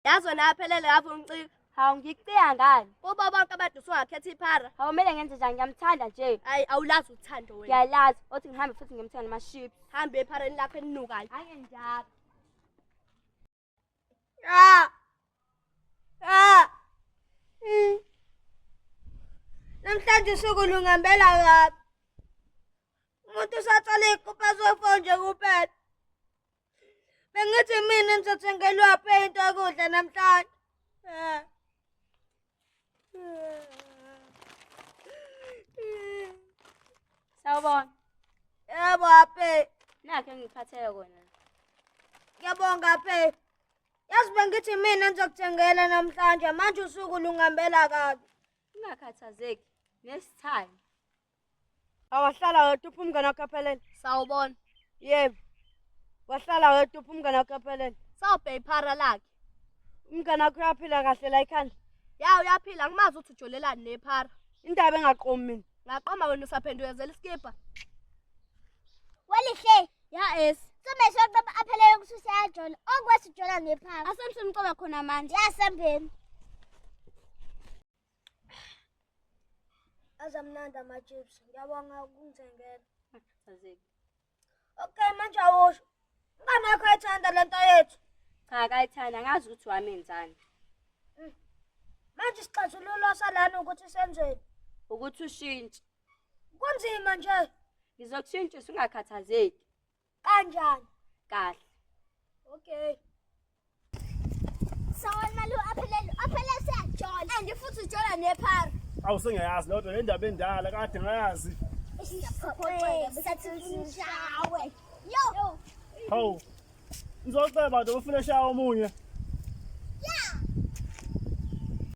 Yazi wena aphelele lapho umcika. Hawu ngikuciya ngani? Kubo bonke abantu usungakhetha iphara. Hawu kumele ngenze njani ngiyamthanda nje. Hayi awulazi uthando wena. Ngiyalazi othi ngihambe futhi ngimthenga nama-ships. Hambe ephareni lakho elinukayo. Angenjalo. Ah. Ah. Mm. Namhlanje usuku lungambela kabi. Umuntu usathola iy'kupha zofo nje kuphela. Bengithi mina ngizothengelwa phe into yokudla namhlanje. Eh. Sawubona. Yebo ape. Nakho engiphathele kona. Ngiyabonga ape. Yazi bengithi mina ngizokuthengela namhlanje manje usuku lungambela kabi. Ungakhathazeki. Next time. Awahlala wedwa uphi umngane wakho aphelele? Sawubona. Yebo. Wahlala wedwa uphi umngane wakho aphelele? Sawubhe iphara lakhe. Umngane wakho uyaphila kahle la ekhanda. Ya uyaphila ngimazi ukuthi ujolelani nephara. Indaba engaqomi mina. Ngaqoma wena usaphendukezela isikibha. Welihle. Ya esi. Somesho qoba aphelele ukuthi useyajola. Okwesi ujola nephara. Asemsimcoba khona manje. Yasambeni. Azamnandi ama-chips. Ngiyabonga ukungithengela. Ungakhathazeki. Okay, manje awusho. Umngane wakho ayithanda lento yethu. Cha akayithandi angazi ukuthi wamenzani. Manje isixazululo salana ukuthi senzeni? Ukuthi ushintshe. Kunzima nje. Ngizokushintshisa ungakhathazeki. Kanjani? Kahle. Okay. Sawubona malu aphelele. Aphelele useyajola. And futhi ujola nephara. Awu sengiyayazi lodwa le ndaba endala kade ngayazi. Siyaphoxeka sathi ushawe. Yo. Hawu. Ngizoceba nje ufuna eshaya omunye.